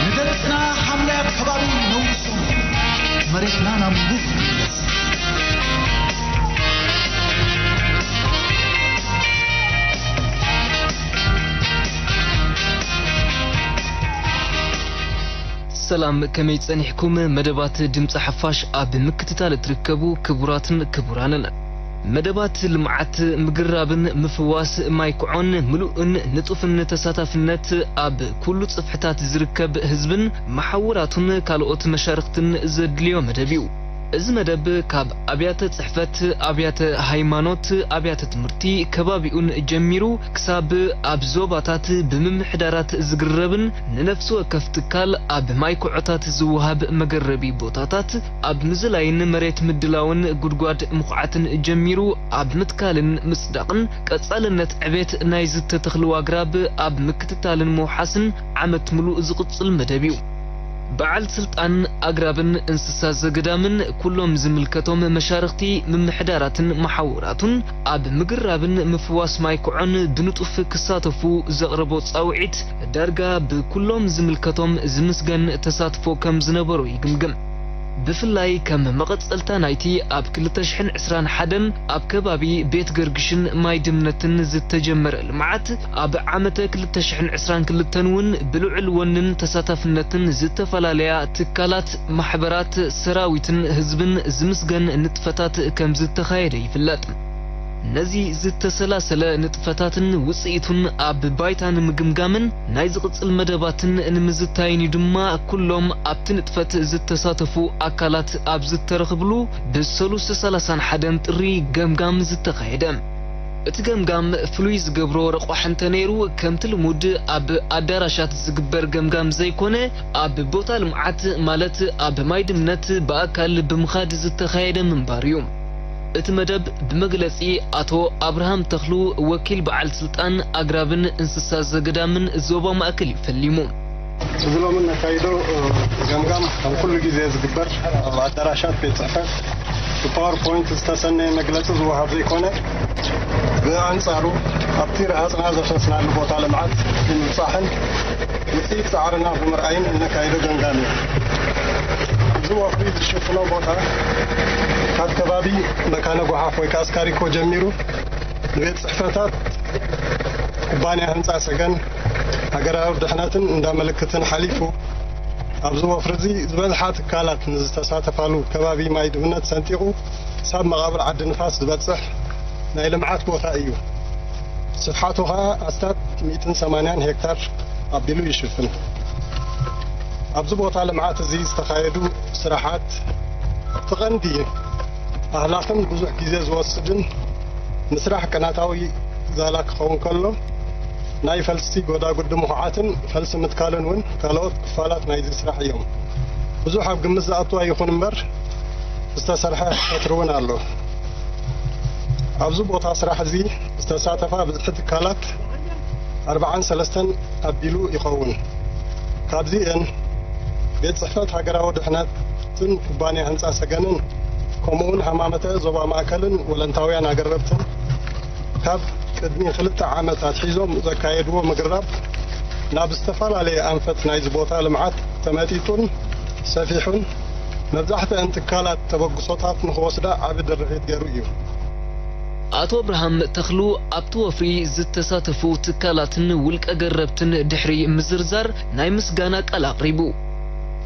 ንደቅና ሓምላይ ኣከባቢ ነውሶም፣ መሬትና ናብ ሙሉእ ይምለስ። ሰላም፣ ከመይ ጸኒሕኩም? መደባት ድምጺ ሓፋሽ ኣብ ምክትታል እትርከቡ ክቡራትን ክቡራንን፣ መደባት ልምዓት፣ ምግራብን ምፍዋስ ማይ ኩዖን ምሉእን ንጡፍን ተሳታፍነት ኣብ ኩሉ ጽፍሕታት ዝርከብ ህዝብን መሓውራቱን ካልኦት መሻርኽትን ዘድልዮ መደብ እዩ። እዚ መደብ ካብ ኣብያተ ጽሕፈት፣ ኣብያተ ሃይማኖት፣ ኣብያተ ትምህርቲ ከባቢኡን ጀሚሩ ክሳብ ኣብ ዞባታት ብምምሕዳራት ዝግረብን ንነፍሲ ወከፍ ትካል ኣብ ማይ ኩዖታት ዝወሃብ መገረቢ ቦታታት ኣብ ምዝላይን መሬት ምድላውን ጉድጓድ ምኹዓትን ጀሚሩ ኣብ ምትካልን ምጽዳቕን ቀጻልነት ዕቤት ናይ ዝተተኽልዋ ኣግራብ ኣብ ምክትታልን ምውሓስን ዓመት ምሉእ ዝቕጽል መደብ እዩ። በዓል ስልጣን ኣግራብን እንስሳ ዘገዳምን ኩሎም ዝምልከቶም መሻርኽቲ ምምሕዳራትን መሓውራቱን ኣብ ምግራብን ምፍዋስ ማይ ኩዖን ብንጡፍ ክሳተፉ ዘቕረቦ ጻውዒት ዳርጋ ብኩሎም ዝምልከቶም ዝምስገን ተሳትፎ ከም ዝነበሮ ይግምግም። ብፍላይ ከም መቐጸልታ ናይቲ ኣብ ክልተ ሽሕን ዕስራን ሓደን ኣብ ከባቢ ቤት ገርግሽን ማይ ድምነትን ዝተጀመረ ልምዓት፣ ኣብ ዓመተ ክልተ ሽሕን ዕስራን ክልተን እውን ብልዑል ወንን ተሳታፍነትን ዝተፈላለያ ትካላት፣ ማሕበራት፣ ሰራዊትን ህዝብን ዝምስገን ንጥፈታት ከም ዝተኻየደ ይፍለጥ። ነዚ ዝተሰላሰለ ንጥፈታትን ውጽኢቱን ኣብ ባይታ ንምግምጋምን ናይ ዝቕጽል መደባትን ንምዝታይን እዩ ድማ ኩሎም ኣብቲ ንጥፈት ዝተሳተፉ ኣካላት ኣብ ዝተረኽብሉ ብሰሉስ ሰላሳን ሓደን ጥሪ ገምጋም ዝተኻየደ። እቲ ገምጋም ፍሉይ ዝገብሮ ረቋሒ እንተነይሩ፣ ከምቲ ልሙድ ኣብ ኣዳራሻት ዝግበር ገምጋም ዘይኮነ፣ ኣብ ቦታ ልምዓት ማለት ኣብ ማይ ድምነት ብኣካል ብምኻድ ዝተኻየደ ምንባሩ እዩ። እቲ መደብ ብመግለጺ ኣቶ ኣብርሃም ተኽሉ፣ ወኪል በዓል ስልጣን ኣግራብን እንስሳ ዘገዳምን ዞባ ማእከል እዩ ፈሊሙ። እዚ ሎሚ እነካይዶ፣ እ፣ ገምጋም ከም ኩሉ ግዜ ዝግበር ኣብ ኣዳራሻት ቤት ጽሕፈት ብፓወርፖይንት ዝተሰነየ መግለጺ ዝወሃብ ዘይኮነ፣ ብኣንጻሩ ኣብቲ ረሃጽና ዘፍሰስናሉ ቦታ ልምዓት ብምብጻሕን ውጽኢት ጻዕርና ብምርኣይን እነካይዶ ገምጋም እዩ። እዚ ወፍሪ ዝሽፍኖ ቦታ ካብ ከባቢ መካነ ጓሓፍ ወይ ከዓ ስካሪኮ ጀሚሩ ንቤት ጽሕፈታት ኩባንያ ህንፃ ሰገን፣ ሃገራዊ ድሕነትን እንዳ ምልክትን ሓሊፉ፣ ኣብዚ ወፍሪ እዚ ዝበዝሓ ትካላት ንዝተሳተፋሉ ከባቢ ማይ ድምነት ሰንጢቑ ክሳብ መቓብር ዓዲ ንፋስ ዝበፅሕ ናይ ልምዓት ቦታ እዩ። ስፍሓቱ ኸዓ ኣስታት ሚእትን ሰማንያን ሄክታር ኣቢሉ ይሽፍን። ኣብዚ ቦታ ልምዓት እዚ ዝተኻየዱ ስራሓት፣ እቲ ቀንዲ ኣህላኽን ብዙሕ ግዜ ዝወስድን ንስራሕ ቅናታዊ ዛላ ክኸውን ከሎ፣ ናይ ፈልሲ ጎዳጉዲ ምኹዓትን ፈልሲ ምትካልን እውን ካልኦት ክፋላት ናይዚ ስራሕ እዮም። ብዙሕ ኣብ ግምት ዝኣቱ ኣይኹን እምበር፣ ዝተሰርሐ ቀትሪ እውን ኣሎ። ኣብዚ ቦታ ስራሕ እዚ ዝተሳተፋ ብዝሒ ትካላት ኣርብዓን ሰለስተን ኣቢሉ ይኸውን። ካብዚኤን ቤት ጽሕፈት ሃገራዊ ድሕነትን ኩባንያ ህንጻ ሰገንን፣ ከምኡውን ሃማመተ ዞባ ማእከልን ወለንታውያን ኣገረብትን ካብ ቅድሚ ክልተ ዓመት ኣትሒዞም ዘካየድዎ ምግራብ ናብ ዝተፈላለየ ኣንፈት ናይዚ ቦታ ልምዓት ተመጢጡን ሰፊሑን፣ መብዛሕትአን ትካላት ተበግሶታት ንኽወስዳ ዓቢ ድርኺት ገይሩ እዩ። ኣቶ ኣብርሃም ተኽሉ ኣብቲ ወፍሪ ዝተሳተፉ ትካላትን ውልቀ ገረብትን ድሕሪ ምዝርዛር ናይ ምስጋና ቃል ኣቕሪቡ።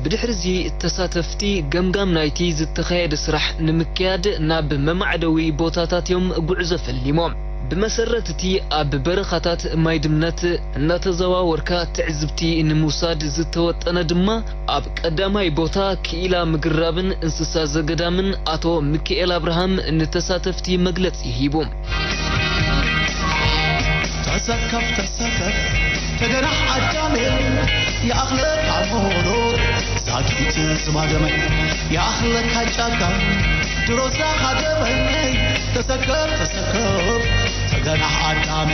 ብድሕሪ እዚ ተሳተፍቲ ገምጋም ናይቲ ዝተኻየደ ስራሕ ንምክያድ ናብ መማዕደዊ ቦታታት እዮም ጉዕዞ ፈሊሞም። ብመሰረት እቲ ኣብ በረኻታት ማይ ድምነት እናተዘዋወርካ ትዕዝብቲ ንምውሳድ ዝተወጠነ ድማ፣ ኣብ ቀዳማይ ቦታ ክኢላ ምግራብን እንስሳ ዘገዳምን ኣቶ ሚኪኤል ኣብርሃም ንተሳተፍቲ መግለጺ ሂቡ። ተሰከፍ ተሰከፍ ተገናሕ ኣዳሜ፣ ይኣኽለካ ሞሆሮ ዛጊት ዝባደመ፣ ይኣኽለካ ጫካ ድሮ ዝሃደመኒ ተሰከፍ ተሰከፍ ተገናሕ ኣዳመ።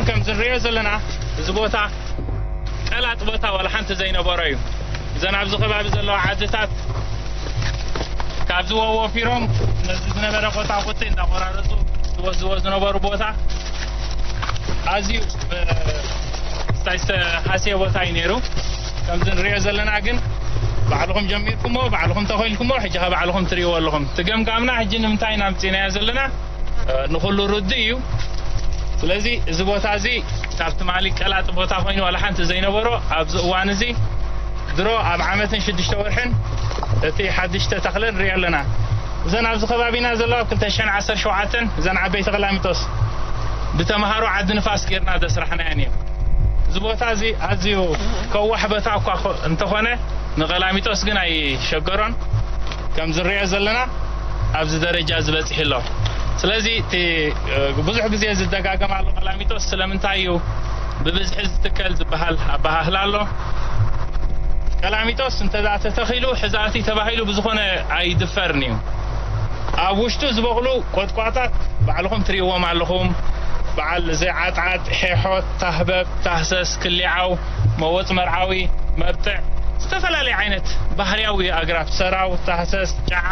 ከም ዝንሪኦ ዘለና እዚ ቦታ ቀላጥ ቦታ ዋላ ሓንቲ ዘይነበሮ እዩ። እዘን ኣብዚ ከባቢ ዘለዋ ዓድታት ካብዚ ወፊሮም ነዚ ዝነበረ ቆጣቁጢ እንዳቆራረፁ ዝወስድዎ ዝነበሩ ቦታ ኣዝዩ ስታይ ዝተሃስየ ቦታ እዩ ነይሩ። ከምዚ ንሪኦ ዘለና ግን ባዕልኹም ጀሚርኩሞ፣ ባዕልኹም ተኸልኩሞ፣ ሕጂ ኸ ባዕልኹም ትሪእዎ ኣለኹም። ትገምጋምና ሕጂ ንምንታይ ኢና ምፂናዮ ዘለና ንኹሉ ርዱእ እዩ። ስለዚ እዚ ቦታ እዚ ካብ ትማሊ ቀላጢ ቦታ ኮይኑ ዋላ ሓንቲ ዘይነበሮ ኣብዚ እዋን እዚ ድሮ ኣብ ዓመትን ሽዱሽተ ወርሕን እቲ ሓድሽ ተተኽለ ንሪኦ ኣለና። እዘን ኣብዚ ከባቢና ዘለዋ ኣብ ክልተ ሽሕን ዓሰርተ ሸውዓተን እዘን ዓበይቲ ቀላሚጦስ ብተምሃሮ ዓዲ ንፋስ ጌርና ዘስራሕናየን እየን። እዚ ቦታ እዚ ኣዝዩ ከዋሕ ቦታ እኳ እንተኾነ ንቀላሚጦስ ግን ኣይሸገሮን። ከም ዝረኦ ዘለና ኣብዚ ደረጃ ዝበፅሒ ኣሎ። ስለዚ እቲ ብዙሕ ግዜ ዝደጋገም ኣሎ ቀላሚጦስ ስለምንታይ እዩ ብብዝሒ ዝትከል ዝበሃል ኣበሃህላ ኣሎ። ቀላሚጦስ እንተ ተተኺሉ ሕዛእቲ ተባሂሉ ብዝኾነ ኣይድፈርን እዩ። ኣብ ውሽጡ ዝበቕሉ ቆጥቋጣት ባዕልኹም ትርእይዎም ኣለኹም። በዓል እዚ ዓጥዓጥ፣ ሔሖት፣ ታህበብ፣ ታህሰስ፣ ክሊዓው፣ መወፅ መርዓዊ፣ መብጥዕ፣ ዝተፈላለዩ ዓይነት ባህርያዊ ኣግራብ፣ ሰራው፣ ታህሰስ፣ ጫዓ፣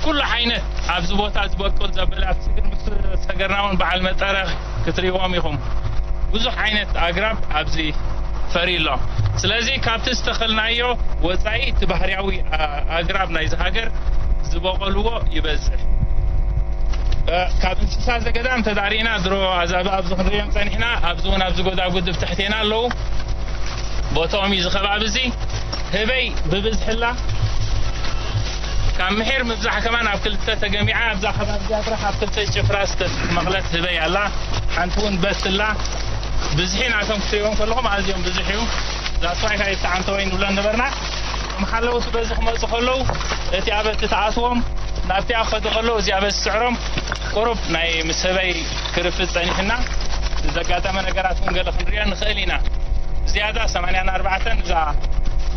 ኩሉ ዓይነት ኣብዚ ቦታ ዝበቁል ዘበለ ኣብ ስግር ምስ ሰገርና እውን በዓል መጠረኽ ክትርእይዎም ኢኹም። ብዙሕ ዓይነት ኣግራብ ኣብዚ ፈርዩ ኣሎ። ስለዚ ካብቲ ዝተኸልናዮ ወፃኢ እቲ ባህርያዊ ኣግራብ ናይዚ ሃገር ዝበቐልዎ ይበዝሕ። ካብ እንስሳ ዘገዳም ተዳሪና ድሮ ኣዛብእ ኣብዚ ክንሪኦም ፀኒሕና ኣብዚ እውን ኣብዚ ጎዳጉድ ብትሕቴና ኣለዉ። ቦታኦም እዩ እዚ ከባቢ እዚ። ህበይ ብብዝሕላ ካብ ምሒር ምብዛሕ ከማን ኣብ ክልተ ተገሚዓ ኣብዛ ከባቢ እዚኣ ጥራሕ ኣብ ክልተ ጭፍራ ዝተመቕለት ህበይ ኣላ። ሓንቲ እውን በስላ ብዝሒ ናቶም ክትሪእዎም ከለኹም ኣዝዮም ብዙሕ እዩ። ዛስዋይ ካይ ተዓንተወይ ንብለን ነበርና። እቶም ሓለውቲ በዚ ክመፁ ከለዉ እቲ ኣበቲ ተኣትዎም ናብቲ ኣኸዱ ከለዉ እዚ ኣበቲ ስዕሮም ቁሩብ ናይ ምስ ህበይ ክርፍድ ጸኒሕና። ዘጋጠመ ነገራት እውን ገለ ክንሪኦ ንኽእል ኢና። ዝያዳ ሰማንያን ኣርባዕተን እዛ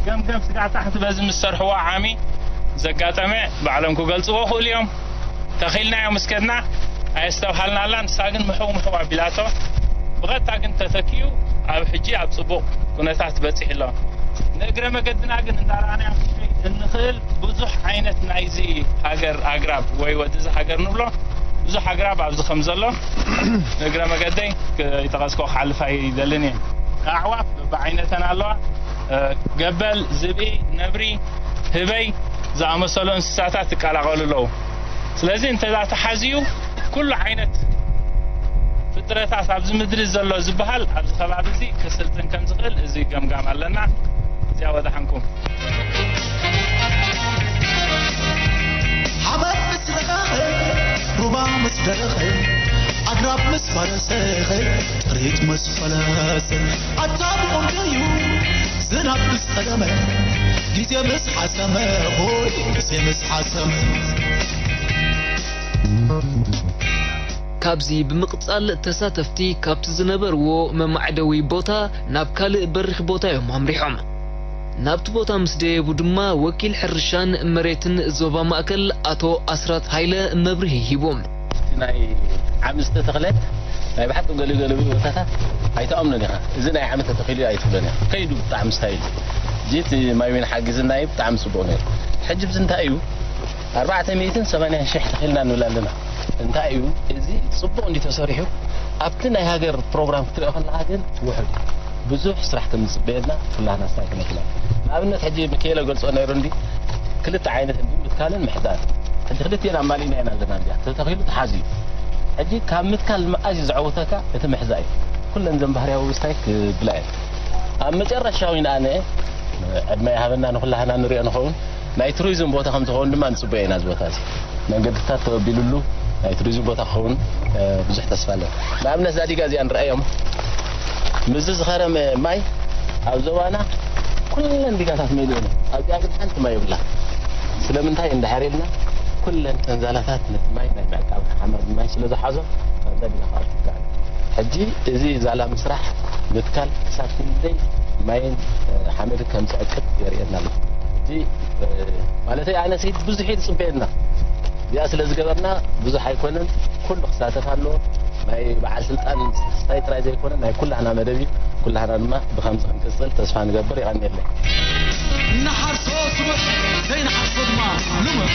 ገምገም ስጋዕ ታሕቲ በዚ ምስ ሰርሕዋ ዓሚ ዘጋጠመ ባዕሎም ክገልጽዎ ክእሉ እዮም። ተኺልናዮ ምስ ከድና ኣየስተብሃልናላ። ንሳ ግን ምሕው ምሕው ኣቢላቶ። ብቐጥታ ግን ተተኪኡ ኣብ ሕጂ ኣብ ጽቡቕ ኩነታት በጺሑ ኣሎ። ንእግረ መገድና ግን እንዳረኣናዮ ክንከይድ እንኽእል ብዙሕ ዓይነት ናይዚ ሃገር ኣግራብ ወይ ወዲ እዚ ሃገር ንብሎ ብዙሕ ኣግራብ ኣብዚ ከም ዘሎ ንእግረ መገደይ ይጠቐስኮ ክሓልፍ ኣይደልን እየ። ኣዕዋፍ በብዓይነተን ኣለዋ። ገበል፣ ዝብኢ፣ ነብሪ፣ ህበይ ዝኣመሰሉ እንስሳታት ይቀላቐሉ ኣለዉ። ስለዚ እንተ ተሓዝዩ ኩሉ ዓይነት ፍጥረታት ኣብዚ ምድሪ ዘሎ ዝበሃል ኣብዚ ከባቢ እዚ ክስልጥን ከም ዝኽእል እዚ ገምጋም ኣለና። እዚኣ ወደሓንኩም። ሓመድ ምስ ረኸኸ፣ ሩባ ምስ ደረኸ፣ ኣግራብ ምስ ፈረሰኸ፣ ጥሪት ምስ ፈለሰ፣ ኣታ ብቑንዶ እዩ ዝናብ ምስ ጸገመ፣ ግዜ ምስ ሓሰመ፣ ሆይ ግዜ ምስ ሓሰመ። ካብዚ ብምቕጻል ተሳተፍቲ ካብቲ ዝነበርዎ መማዕደዊ ቦታ ናብ ካልእ በሪኽ ቦታ እዮም ኣምሪሖም። ናብቲ ቦታ ምስ ደየቡ ድማ ወኪል ሕርሻን መሬትን ዞባ ማእከል ኣቶ ኣስራት ሃይለ መብርሂ ሂቦም። እቲ ናይ ዓሚ ዝተተኽለ ናይ ብሓቂ ገሊኡ ገሊኡ ቦታታት ኣይትኣምኖን ኢኻ። እዚ ናይ ዓሚ ተተኺሉ ኣይትብሎን ኢኻ። ከይዱ ብጣዕሚ ስታይል። ሕጂ እቲ ማይ ዊን ሓጊዝና እዩ ብጣዕሚ ጽቡቕ ነይሩ። ሕጂ ብዚ እንታይ እዩ ኣርባዕተ ሚእትን ሰማንያን ሽሕ ተኺልና ንብል ኣለና። እንታይ እዩ እዚ ጽቡቕ እንዲ ተሰሪሑ ኣብቲ ናይ ሃገር ፕሮግራም ክትሪኦ ከለኻ ግን ውሑድ ብዙሕ ስራሕ ከም ዝጽበየና ኩላህና ስታይ ክነግላ። ንኣብነት ሕጂ ሚካኤለ ገልጾ ነይሩ እንዲ ክልተ ዓይነት እንዲ ምትካልን ምሕዛን። ሕጂ ክልቲኤን ኣማሊእና ኢና ኣለና እንዲያ። ተተኺሉ ተሓዝዩ። ሕጂ ካብ ምትካል መኣዝ እዩ ዘዕውተካ እቲ ምሕዛ እዩ። ኩለን ዘን ባህርያዊ ስታይ ክብላ እየን። ኣብ መጨረሻዊ ንኣነ ዕድመ ይሃበና ንኩላህና ንሪኦ ንኸውን። ናይ ቱሪዝም ቦታ ከም ዝኸውን ድማ ንጽበዮ ኢና። እዚ ቦታ እዚ መንገድታት ተበቢሉሉ ናይ ቱሪዝም ቦታ ክኸውን ብዙሕ ተስፋ ኣለና። ንኣብነት እዛ ዲጋ እዚኣ ንርኣዮም። ምስዚ ዝኸረመ ማይ ኣብ ዞባና ኩለን ዲጋታት መሊኡ ነው። ኣብዚኣ ግን ሓንቲ ማይ የብላ። ስለምንታይ እንድሕር ኢልና ኩለን ተንዛላታት ነቲ ማይ ናይ ምዕቃብ ሓመድ ማይ ስለ ዝሓዞ ካብዛ ዲጋ ከዓ ትጋዕ። ሕጂ እዚ ዛላ ምስራሕ ምትካል ክሳብ ክንደይ ማይን ሓመድን ከም ዝዕቅብ የርእየና ኣሎ። ማለተይ ኣነ ስኢት ብዙሕ እዩ ዝፅበየና። እዚኣ ስለ ዝገበርና ብዙሕ ኣይኮነን፣ ኩሉ ክሳተፍ ኣለዎ። ናይ በዓል ስልጣን ስታይ ጥራይ ዘይኮነ ናይ ኩላህና መደብ እዩ። ኩላህና ድማ ብኸምዚ ክንቅፅል ተስፋ ንገብር። ይቐንየለይ። ንሓርሶ ስቡሕ ዘይንሓርሶ ድማ ልሙዕ።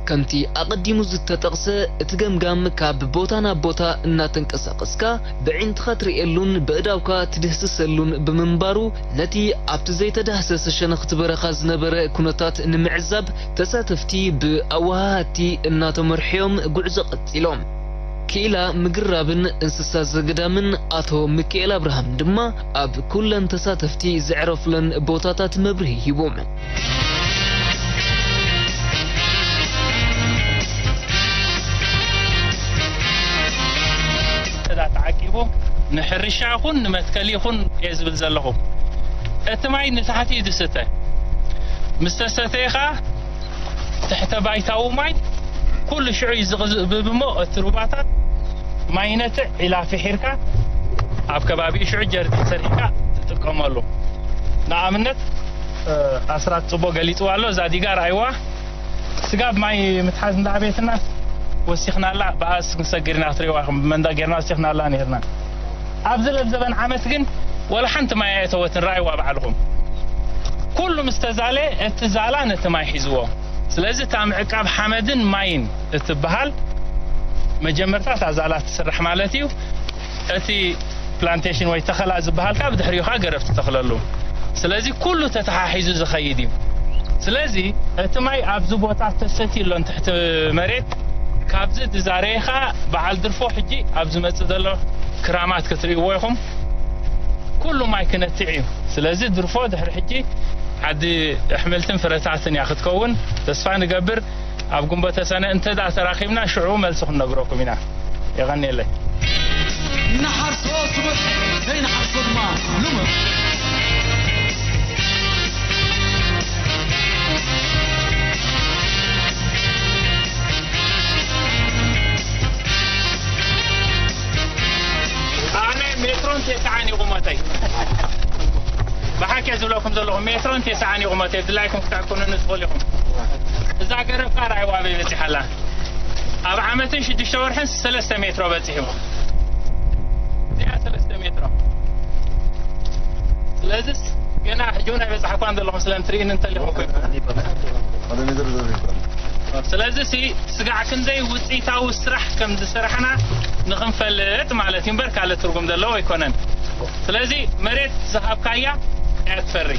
ከምቲ ኣቐዲሙ ዝተጠቕሰ፣ እቲ ገምጋም ካብ ቦታ ናብ ቦታ እናተንቀሳቐስካ ብዒንትኻ ትርእየሉን ብእዳውካ ትድህስሰሉን ብምንባሩ፣ ነቲ ኣብቲ ዘይተዳህሰሰ ሸነኽቲ በረኻ ዝነበረ ኩነታት ንምዕዛብ፣ ተሳተፍቲ ብኣወሃሃድቲ እናተመርሑ'ዮም ጉዕዞ ቀጺሎም። ክኢላ ምግራብን እንስሳ ዘገዳምን ኣቶ ሚኪኤል ኣብርሃም ድማ፣ ኣብ ኩለን ተሳተፍቲ ዘዕረፉለን ቦታታት መብርሂ ሂቦም። እዛ ተዓቂቡ ንሕርሻ ይኹን ንመትከሊ ይኹን እየ ዝብል ዘለኹ። እቲ ማይ ንታሕቲ እዩ ዝስተ። ምስ ተሰተየ ኸዓ ትሕተ ባይታዊ ማይ ኩሉ ሽዑ እዩ ዝቕዝእ ብብሞ እቲ ሩባታት ማይ ነትዕ ኢላ ፍሒርካ ኣብ ከባቢኡ ሽዑ ጀርዲን ሰሪሕካ ትጥቀመሉ። ንኣብነት ኣስራት ጽቦ ገሊጽዋ ኣሎ። እዛ ዲጋ ረኣይዋ። ስጋብ ማይ ምትሓዝ እንዳዕበየትና ወሲኽናላ። ብኣስ ክንሰግር ኢና ክትሪእዋ ኢኹም። ብመንዳ ጌርና ወሲኽናላ ነይርና። ኣብዚ ለብዘበን ዓመት ግን ወላ ሓንቲ ማይ ኣየተወትን። ረኣይዋ ባዕልኹም። ኩሉ ምስ ተዛለ እቲ ዛላ ነቲ ማይ ሒዝዎ። ስለዚ እታ ምዕቃብ ሓመድን ማይን እትበሃል መጀመርታ እታ ዛላ ትስራሕ ማለት እዩ። እቲ ፕላንቴሽን ወይ ተኸላ ዝበሃል ካብ ድሕሪኡ ኸዓ ገረብ ትተኽለሉ። ስለዚ ኩሉ ተተሓሒዙ ዝኸይድ እዩ። ስለዚ እቲ ማይ ኣብዚ ቦታ ተሰትዩ ኣሎ ንትሕቲ መሬት። ካብዚ ዝዛረየ ኸዓ በዓል ድርፎ ሕጂ ኣብ ዝመጽእ ዘሎ ክራማት ክትርእይዎ ኢኹም። ኩሉ ማይ ክነትዕ እዩ። ስለዚ ድርፎ ድሕሪ ሕጂ ዓዲ ኣሕምልትን ፍረታትን እያ ክትከውን ተስፋ ንገብር። ኣብ ግንቦተ ሰነ እንተ ደኣ ተራኺብና ሽዑ መልሲ ክንነግረኩም ኢና። የቐንየለይ። ንሓርሶ ስቡሕ ዘይንሓርሶ ድማ ልሙዕ። ኣነ ሜትሮን ቴስዓን እዩ ቁመተይ። ብሓቂ ዝብለኩም ዘለኹ ሜትሮን ቴስዓን እዩ ቁመተይ። ብድላይኩም ክትዕቅኑኒ ትኽእሉ ኢኹም። እዛ ገረብ ከኣ ራእይዋ ኣበይ በጺሓ ኣላ። ኣብ ዓመትን ሽዱሽተ ወርሕን ሰለስተ ሜትሮ በጺሑ። እዚኣ ሰለስተ ሜትሮ። ስለዚስ ገና ሕጂ እውን ኣይበጻሕኳን ዘለኹም ስለ ትርእዩኒ እንተሊኹም ኮይንኩም። ስለዚ ሲ ስጋዕ ክንደይ ውጽኢታዊ ስራሕ ከም ዝሰራሕና ንኽንፈልጥ ማለት እዩ እምበር ካልእ ትርጉም ዘለዎ ኣይኮነን። ስለዚ መሬት ዝሃብካያ እያ ትፈሪ።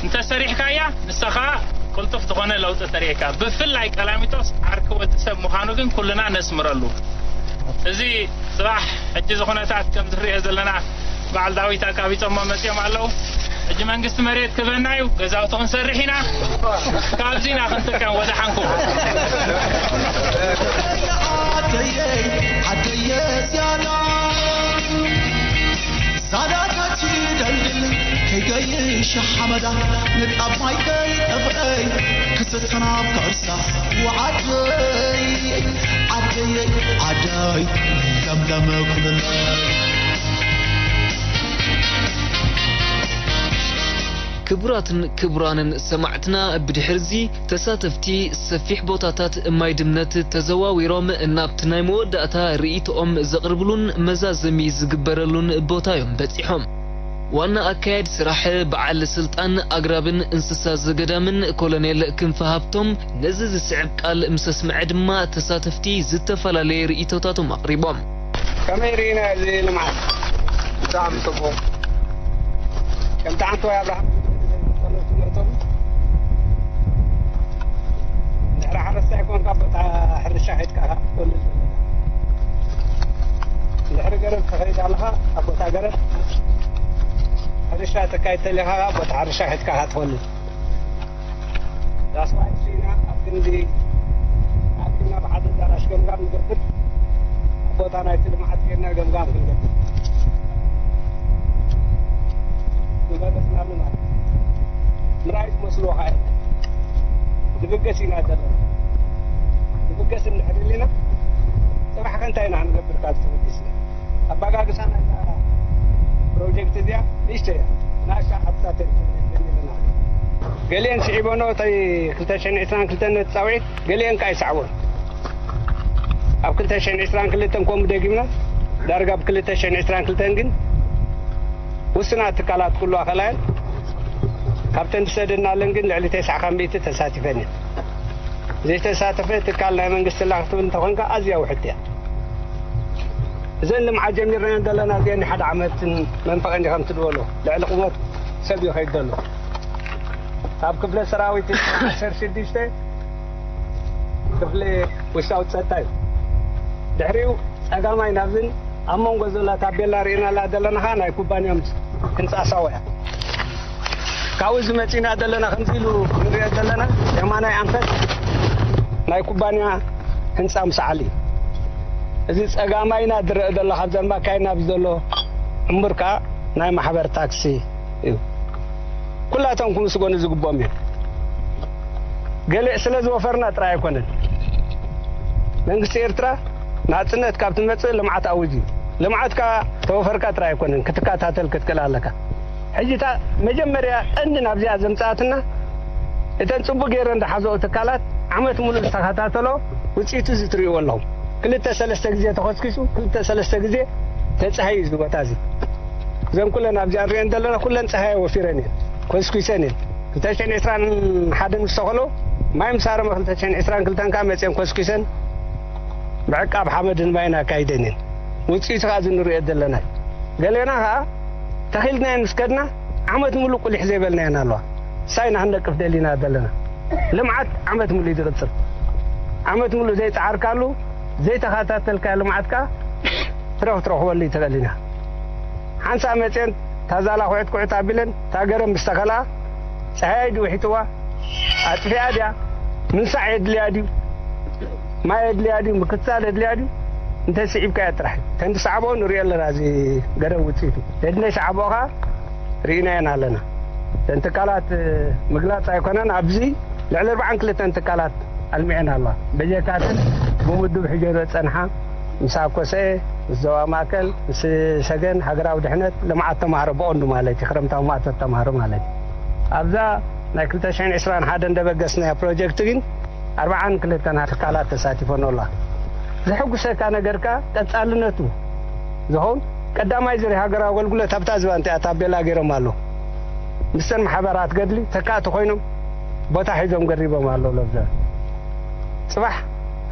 እንተ ሰሪሕካያ ንስኻ ቅልጡፍ ዝኾነ ለውጢ ተርእየካ። ብፍላይ ቀላሚጦስ ዓርኪ ወዲ ሰብ ምዃኑ ግን ኩልና ነስምረሉ። እዚ ጽባሕ ሕጂ እዚ ኩነታት ከም ዝርእዮ ዘለና በዓል ዳዊት ኣቃቢጾሞ መጺኦም ኣለዉ። ሕጂ መንግስቲ መሬት ክህበና እዩ፣ ገዛውቲ ክንሰርሕ ኢና። ካብዚ ኢና ክንጥቀም። ወደሓንኩም። ዓደየ ዓደየ ዝያዳ ዛዳታት ይደልድል ከይገይሽ ሓመዳ ንጣብ ማይ ከይጠፍአይ ክስተናብ ከርሳ ወዓደይ ዓደየ ዓደይ ለምለም ኩልለይ። ክቡራትን ክቡራንን ሰማዕትና፣ ብድሕርዚ ተሳተፍቲ ሰፊሕ ቦታታት ማይ ድምነት ተዘዋዊሮም ናብቲ ናይ መወዳእታ ርእይቶኦም ዘቕርብሉን መዛዘሚ ዝግበረሉን ቦታ እዮም በጺሖም። ዋና ኣካያዲ ስራሕ በዓል ስልጣን ኣግራብን እንስሳ ዘገዳምን ኮሎኔል ክንፈ ሃብቶም ነዚ ዝስዕብ ቃል ምስ ኣስምዐ ድማ ተሳተፍቲ ዝተፈላለየ ርእይቶታቶም ኣቕሪቦም። ከመይ ርኢና እዚ ልምዓት? ብጣዕሚ ጽቡቕ። ከምቲ ዓንተዋይ ኣብርሃም ዝብሎ ትምህርቶም ድሕሪ ሓረስታይ ኮንካ ቦታ ሕርሻ ሒዝካ ኢኻ ክትኮልል ዘለካ። ድሕሪ ገረብ ትኸይድ ኣለኻ፣ ኣብ ቦታ ገረብ ሕርሻ ተካይድ ተሊኻ፣ ኣብ ቦታ ሕርሻ ሒዝካ ኢኻ ትኾልል። ዳስዋይ ሲና ኣብ ክንዲ ኣኪልና ብሓደ ኣዳራሽ ገምጋም ንገብር። ኣብ ቦታ ናይቲ ልምዓት ኬድና ገምጋም ክንገብር። ዝበለጽናሉ ማለት ምርኣይ ዝመስልዎ ኸኣ የለን። ንብገስ ኢና ዘለና። እንታይ ኢና ክንገብር ካብ ተበጊስና? ኣባጋግሳ ናይዛ ፕሮጀክት እዚኣ ንእሽቶ እያ። ንኣሽቱ ሓብታት ኢና ገሊአን ስዒበኖ፣ እተይ ክልተ ሽሕን ዕስራን ክልተን ነቲ ጻውዒት፣ ገሊአን ከኣ ይሰዕቦን። ኣብ ክልተ ሽሕን ዕስራን ክልተን ከምኡ ደጊምና፣ ዳርጋ ኣብ ክልተ ሽሕን ዕስራን ክልተን ግን ውስናት ትካላት ኩሉ ኣኸላየን ካብተን ዝሰደድናለን ግን ልዕሊ ተስዓ ካብ ሚእቲ ተሳቲፈን እየን። ዘይተሳተፈ ትካል ናይ መንግስቲ ላኽትብል እንተኾንካ ኣዝያ ውሕድቲ እያ። እዘን ልምዓት ጀሚርናየን ዘለና እዚአን ሓደ ዓመትን መንፈቐን ከምቲ ዝበሎ ልዕሊ ቁመት ሰብ ይኸይድ ዘሎ። ካብ ክፍለ ሰራዊት ዓሰርተ ሽዱሽተ ክፍሊ ውሽጣዊ ጸጥታ እዩ። ድሕሪኡ ጸጋማይ ናብዝን ኣብ መንጎ ዘላ ታቤላ ርኢናላ ዘለና ኸኣ ናይ ኩባንያ ህንጻ ሳዋ እያ። ካብኡ ዝመጺና ዘለና ከምዚ ኢሉ ንሪኦ ዘለና የማናይ ኣንፈት ናይ ኩባንያ ህንጻ ምሰዓል እዩ። እዚ ጸጋማይና ዝረአ ዘሎ ካብ ዘንባካይ ናብ ዘሎ ዕምቡር ከኣ ናይ ማሕበር ታክሲ እዩ። ኩላቶም ክምስገኑ ዝግብኦም እዮም። ገሊዕ ስለ ዝወፈርና ጥራይ ኣይኮነን። መንግስቲ ኤርትራ ናጽነት ካብ ትመጽእ ልምዓት ኣዊጅ እዩ። ልምዓትካ ተወፈርካ ጥራይ ኣይኮነን ክትከታተል ክትክእል ኣለካ። ሕጂ እታ መጀመርያ ቀንዲ ናብዚኣ ዘምጽኣትና እተን ጽቡቅ ገይረን ዝሓዘኦ ትካላት ዓመት ሙሉእ ዝተኸታተሎ ውጽኢቱ እዚ ትርእይዎ ኣለኹም። ክልተ ሰለስተ ግዜ ተኾስኪሱ፣ ክልተ ሰለስተ ግዜ ተጻሂዩ እዚ ቦታ እዚ። እዘን ኩለን ኣብዚኣ ንሪአን ዘለና ኩለን ጸሃየ ወፊረን እየን፣ ኮስኪሰን እየን። ክልተ ሽሕን ዕስራን ሓደን ምስ ተኸሎ፣ ማይ ምስ ሃረመ ክልተ ሽሕን ዕስራን ክልተን ከኣ መጺአን ኮስኪሰን ብዕቃብ ሓመድን ማይን ኣካይደን እየን። ውጽኢቱ ከኣ እዚ ንሪኦ ዘለና እዩ። ገሌና ከኣ ተኺልናየን ምስ ከድና ዓመት ሙሉእ ቁሊሕ ዘይበልናየን ኣለዋ። እሳይ ኢና ክንነቅፍ ደሊና ዘለና። ልምዓት ዓመት ሙሉእ እዩ ዝቕጽል። ዓመት ሙሉእ ዘይጸዓርካሉ፣ ዘይተኸታተልካዮ ልምዓት ከኣ ትረኽ ትረኽበሉ ይትኽእል ኢና። ሓንሳእ መጽየን ታዛላ ኩዕት ኩዕት ኣቢለን ታገረን ምስ ተኸላ ጸሃይ ድዩ ውሒጥዋ? ኣጥፊኣ ድያ? ምንሳዕ የድልያ ድዩ? ማይ የድልያ ድዩ? ምክትታል የድልያ ድዩ? እንተ ስዒብካዮ ጥራሕ እዩ። ተን ዝሰዓቦ ንሪኦ ኣለና፣ እዚ ገደብ ውጽኢቱ። ተድነ ሰዓቦ ኸኣ ርኢናየን ኣለና። ተን ትካላት ምግላጽ ኣይኮነን፣ ኣብዚ ልዕሊ ኣርባዓን ክልተን ትካላት ኣልሚዐን ኣለዋ። በጀካተን ብምዱብ ሕጀሮ ጸንሓ፣ ምስ ኣኮሰኤ፣ ምስ ዞባ ማእከል፣ ምስ ሰገን፣ ሃገራዊ ድሕነት፣ ልምዓት ተማሃሮ ብቐንዱ ማለት እዩ፣ ክረምታዊ ማእቶት ተማሃሮ ማለት እዩ። ኣብዛ ናይ ክልተ ሽሕን ዕስራን ሓደን ደበገስናያ ፕሮጀክት ግን ኣርባዓን ክልተን ትካላት ተሳቲፈን ኣለዋ። ዘሐጉሰካ ነገር ከኣ ቀጻልነቱ ዝኸውን ቀዳማይ ዙርያ ሃገራዊ ኣገልግሎት ኣብታ ዝባን እቲኣ ታቤላ ገይሮም ኣለዉ። ምስተን ማሕበራት ገድሊ ተካእቲ ኮይኖም ቦታ ሒዞም ገሪቦም ኣለዉ። ለብዘ ጽባሕ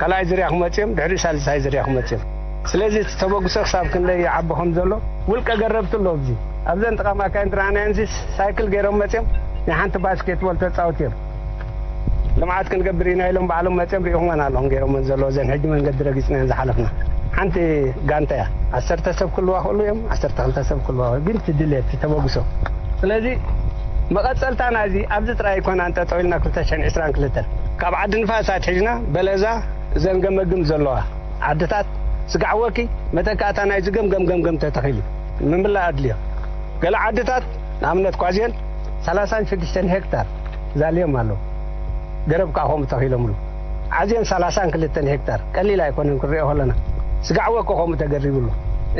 ካልኣይ ዙርያ ክመጽኦም፣ ድሕሪ ሳልሳይ ዙርያ ክመጽኦም። ስለዚ እቲ ተበግሶ ክሳብ ክንደይ ይዓቢ ከም ዘሎ ውልቀ ገረብቲ ኣሎ። ኣብዚ ኣብዘን ጥቓ ማካይን ዝረኣናየን ሲ ሳይክል ገይሮም መጽኦም ናይ ሓንቲ ባስኬትቦል ተጻወቲ እዮም። ልምዓት ክንገብር ኢና ኢሎም ባዕሎም መጽኦም ሪኢኹመን ኣለኹም ገይሮመን ዘለዎ እዘን ሕጂ መንገዲ ረጊጽናየን ዝሓለፍና። ሓንቲ ጋንታ እያ። ዓሰርተ ሰብ ክልዋ ክእሉ እዮም፣ ዓሰርተ ክልተ ሰብ ክልዋ ክእሉ፣ ግን እቲ ድሌት፣ እቲ ተበግሶ። ስለዚ መቐጸልታ ናይዚ ኣብዚ ጥራይ ኣይኮናን ጠጠው ኢልና ክልተ ሽሕን ዕስራን ክልተን። ካብ ዓዲ ንፋስ ኣትሒዝና በለዛ እዘን ገመግም ዘለዋ ዓድታት ስጋዕ ወኪ መተካእታ ናይዚ ገምገም ገምገም ተተኺሉ ምምላእ ኣድልዮ። ገለ ዓድታት ንኣብነት ኳዝየን ሰላሳን ሽዱሽተን ሄክታር ዛልዮም ኣለዉ። ገረብ ከኣ ከምኡ ተኺሎምሉ። ዓዝየን ሰላሳን ክልተን ሄክታር ቀሊል ኣይኮነን ክንሪኦ ከለና። ስጋዕ ወኪ ከምኡ ተገሪብሉ።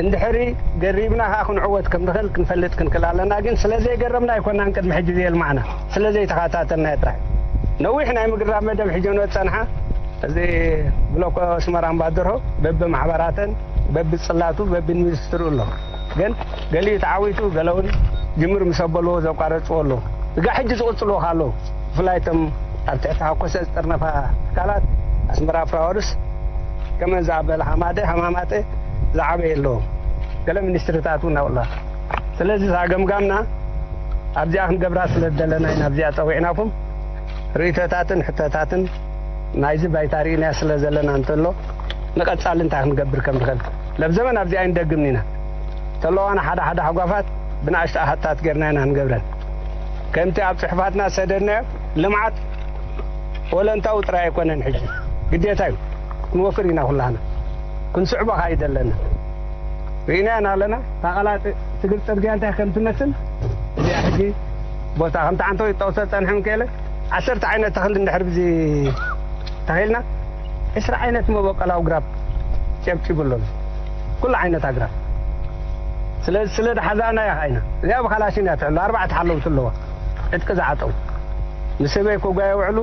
እንድሕሪ ገሪብና ከኣ ክንዕወት ከም ንኽእል ክንፈልጥ ክንክእል ኣለና። ግን ስለ ዘይገረብና ኣይኮናን ቅድሚ ሕጂ ዘየልማዕና። ስለ ዘይተኸታተልና ጥራሕ። ነዊሕ ናይ ምግራ መደብ ሒዞ ዝጸንሓ እዚ ብሎኮ ኣስመራ እምባደርሆ በብማሕበራተን በብጽላቱ በብሚኒስትሩ ኣሎ። ግን ገሊኡ ተዓዊቱ ገለ እውን ጅምር ምስ ኣበልዎ ዘቋረጽዎ ኣለዉ። እጋ ሕጂ ዝቕጽልዎ ከ ኣለዉ። ብፍላይ እቶም ኣብ ትሕቲ ሃኮሰ ዝጥርነፋ ትካላት ኣስመራ ፍራወርስ ከመን ዝኣበለ ሃማደ ሃማማተ ዝዓበየ ኣለዎም። ገለ ሚኒስትርታት እውን ኣብላ። ስለዚ እዛ ገምጋምና ኣብዚኣ ክንገብራ ስለ ዝደለና ኢና ኣብዚኣ ጸዊዕናኩም። ርእይቶታትን ሕቶታትን ናይዚ ባይታ ርኢናዮ ስለ ዘለና እንተሎ ንቐጻሊ እንታይ ክንገብር ከም ንኽእል ለብ ዘመን ኣብዚኣ ኣይንደግምን ኢና። ተለዋና ሓደ ሓደ ሓጓፋት ብንኣሽቱ ኣሃታት ጌርና ኢና ንገብረን። ከምቲ ኣብ ጽሑፋትና ዝሰደድናዮ ልምዓት ወለንታዊ ጥራይ ኣይኮነን። ሕጂ ግዴታ እዩ ክንወፍር ኢና ኩላህና። ክንስዕቦ ከኣ እዩ ዘለና። ርኢናዮ ኣለና። እታ ቀላጥ ትግር ጽርግያ እንታይ ከም ትመስል እዚኣ ሕጂ ቦታ ከምቲ ዓንተው ይጠቕሶ ጸንሐ ምክኤለ ዓሰርተ ዓይነት ተኽሊ እንድሕር ብዚ ተኺልና ዕስራ ዓይነት መበቆላዊ ግራብ ጨብጭቡ ኣሎ። ኩሉ ዓይነት ኣግራብ። ስለዚ ስለ ዝሓዛእና እያ ኸይና። እዚኣ ብኻላሽን እያ ትሕሎ። ኣርባዕተ ሓለውቲ ኣለዋ። ዕጥቂ ዝዓጠው። ንሰበይ ከጓየ ውዕሉ፣